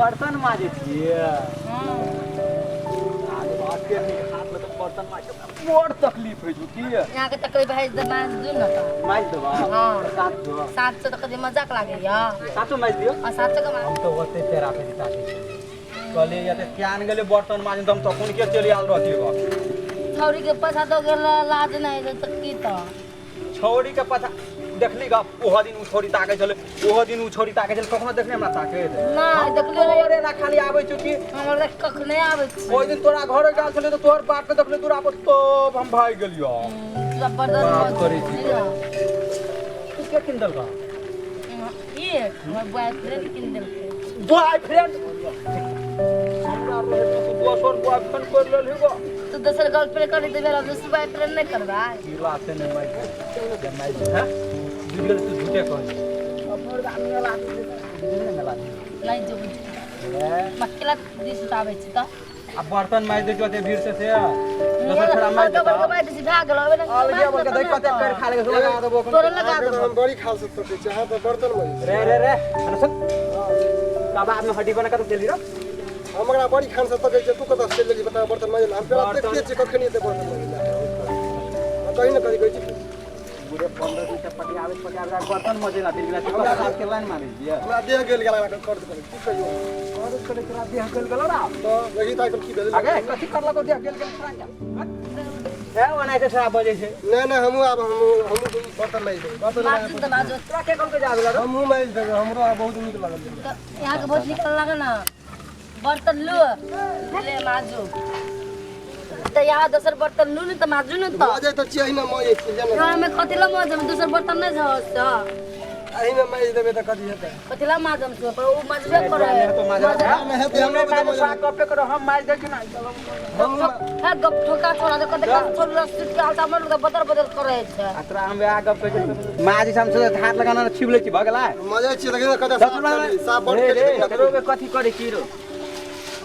बर्तन माजै छियै? आगे नीक हाथ में तऽ बर्तन माजै बड़ तकलीफ होइ छौ की? यहाँ के तकलीफ है तऽ माज दू न तऽ। माजि देबऽ? हँ। 700। 700 तऽ कभी मजाक लागैया। 700 माजि दियौ। आ 700 के माज। हम तऽ ओते पेरा पेरी ताकै छियै, कहलियै या तऽ क्यान गेलै बर्तन माजै, तऽ हम तखन के चलि आयल रहतियै गऽ। छौरी के पैसा दऽ गेल, लाज नहि होइ तऽ की तऽ। छौड़ी के पता देखली गप, ओहो दिन उ छौड़ी ताकै छलै, ओहो दिन उ छौड़ी ताकै छलै, कखनो देखने हमरा ताकैत? नहि देखलियै। तोरे ना खाली आबै छौ कि? हमरा कखने आबै छै। ओहि दिन तोरा घर गेल छलै तऽ तोहर बाप के देखले तोरा पर, तब हम भागि गेलियौ। तोरा बर्तन बात करै छी। तू के किन देलकौ? ई हमर बॉयफ्रेंड किन देलकै। बॉयफ्रेंड हमरा रहै तू दोसर बॉयफ्रेंड कर लेलही गो। तू दोसर गर्लफ्रेंड करी देबे, दोसर बॉयफ्रेंड नहि करबै? की बात छै? नहि मारि जे मारि हैं, बुझि गेल, तू झूठे कहै मेला मेला। नहि जो बुझ मक्केला दिस आबै छी तऽ। आ बर्तन मारि दै छौ ओते भीड़ से दोसर छोड़ा मारि बड़का देतौ। बड़का मारि दै छी, भए गेल अबे। अलगे बलके देख कते कर खा ले, लगा देबो। तोरे लगा अहाँके तऽ देबो। हम बड़ी खाल से तकै छी, अहाँ तऽ बर्तन मजै। रे रे रे, अरे सुन, कबाब में हड्डी बना के चली रो। हम एकरा बड़ी खान से तकै छियै, तू कतऽ से चलि गेली बता बर्तन मजै लए? हम तोरा बर्तन- देखते छियै कखन एतै बर्तन मजै लए। हम कहीं ने कहीं कहै छी। पूरे 15 दिन से पटियाबे पटियाबे बर्तन मजेला फिर गेला, तू साथ के लाइन मारै छियै। हमरा देह गेल गेला कर कर की कहियौ। करे करे तोरा देह गेल गेलो रा। तऽ वही तऽ आइकाल्हि की भेलै? आगे कथी करलको देह गेल गेल छोड़ा के हे, ओनाहिते छोड़ा बजै छै। नहि नहि, हमहूँ आब हमहूँ हमहूँ बर्तन माजि देबै, बर्तन। माजू तऽ माजू। तोरा के कहलकै जाबे ला? हमहूँ माजि देबै, हमरो आब बहुत नीक लागल। तऽ यहाँके बहुत नीक लागल ने, बर्तन लू, ले माजू तऽ। यहाँ दोसर बर्तन लू ने तऽ माजू ने तऽ। मजै तऽ छियै, एहिमे मजै छियै जाने। यहाँ कथी ला माजम? दोसर बर्तन नहि छौ तऽ। एहिमे माजि देबै तऽ कथी हेतै? कथी ला माजम छौ पर ओ मजबे करे। तो माजब। नहि हेतै, हमरा हमरा माजब साग गप्पे करो, हम माज दै छी ना। हमहूँ है गप ठोका छोड़ा दे, कते छोड़ा सुट के आलता मन बदल बदल करे छै। आ तोरा हम वएह गप कहै छी, माज हम से हाथ लगाना छिप लै छी, भऽ गेलै। मजै छियै, देखियौ ने कते साफ करी, साफ बड़ रे रे करी। तोरो के कथी करे छी रो?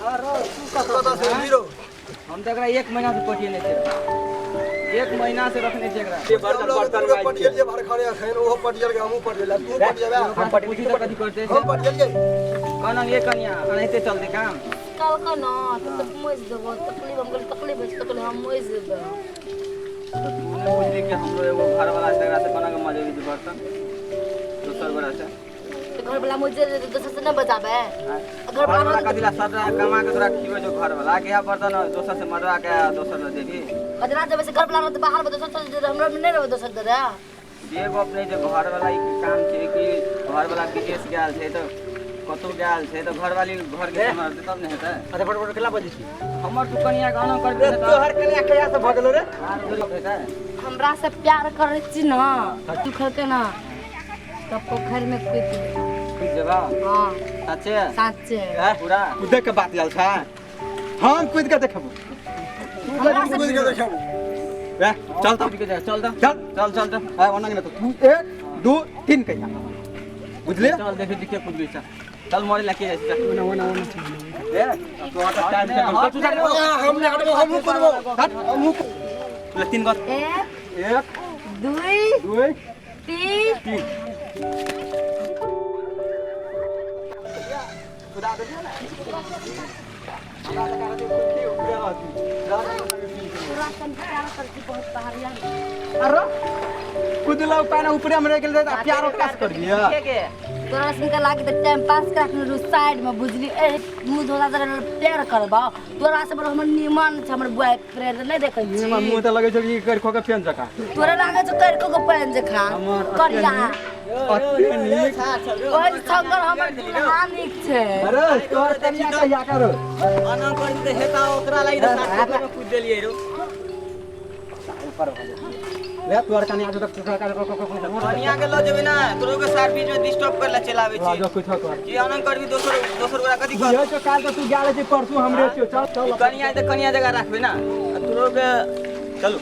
कतऽ से हीरो? हम तऽ एकरा एक महीना से पटियेने छियै, एक महीना से रखने छियै एकरा। ये बर्तन बर्तन माज छियै। पटियलियै भरखरे अखन, ओहो पटियल के, हमहूँ पटियल, तू पटियबे? हम पटी तऽ कथी करते? हम पटियलियै। कहना ये कनिया एनाहिते चलतै काम। कहलकै न तऽ मजि देबो, तकलीफ हम कहलियै, तकलीफ होइ छै तऽ कहलियै हम मजि देबै। तऽ तू नहि बुझली कि हमरो एगो घरवाला छै, एकरा से कोना के मजेबी छै बर्तन दोसर गोरा से? तऽ घरवला मजि देतै, दोसर से नहि बजाबै घरवाला घरवला। कथी ला सबटा कमा के तोरा खिबै छौ घरवाला के? इएह बर्तन दोसर से मरवा के आ दोसर लऽ देबी? कचरा देबै से घरवला रहतै बाहर में, दोसर चलि जेतै, हमरा में नहि रहबै दोसर दरे। जे गप नहि छै, घरवाला ई काम छै कि घरवाला विदेश गेल छै तऽ कतहु गेल छै तऽ घरवाली घरके सम्हारतै तब ने हेतै। अच्छा, बड़ बड़ केला बजै छी। हमर तू कनिया के आना करबी रे तऽ तोहर कनिया कहिया से भऽ गेलो रे? आर हेतै। हमरा से प्यार करै छी न तू, खलकै न तऽ पोखरि में कूदि जेबै। कुदि जेबा? हँ। सच्चे? साँचे। पूरा कूदे के बात आयल छै, हम कूद के देखबो। हमरा से बुझि के देखब। रे चल तऽ। कुदि के जा, चल तऽ। चल। चल चल तऽ। है ओना नहि तऽ तू 1 2 3 कहिया, बुझलियै? चल, देखै छी के कुदबै छै, चल, मरे ला के जाइ छै, चल। ओना ओना ओना। रे तू तऽ टाइम से चल, चल, चल। हम नहि हटबो, हमहूँ कुदबो, हमहूँ। ले, तीन गो। 1 1 2 2 3 3 खुदा देलियै ने हमरा तऽ कहै छै खुद उपरे रहती। तोरा से प्यार करै छी बहुत बाहरिया। अरे कुदलो पाना ऊपरे में रह गेल आ प्यारो कास कर दिया। तोरा सुनके लागे तऽ टाइम पास कर रखने रहू साइड में, बुझली? ए मुँह धोला जरा प्यार करबा तोरा से, बड़ हमर निमन छै हमर बॉयफ्रेंड, नहि देखै छी? मुँह तऽ लगै छै कि कर खो के पेन जकाँ। तोरा लागै छौ करि के पानि जकाँ करिया। अते नीक। ओहि संगर हमर दुल्हा नीक छै। अरे तोहर कनिया कहिया करो? आना करबी तऽ हेता, ओकरा लागि तऽ सात में कुदि देलियै रो। ऊपर भऽ जेतै रे तोहर कनिया जो तऽ। कनिया के लऽ जेबै ना, तोरो के सार बीच में डिस्टर्ब कर ला चलाबै छी। जो कुछ कर। की आना करबी दोसर दोसर गोरा कथी कर? बुझै छौ, काल तऽ तू गेल छी, परसू हमरे छियौ, चल चल। ई कनिया तऽ कनिया जगह राखबै ना, आ तोरो के चलू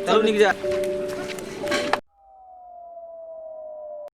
चलू, नीक जा।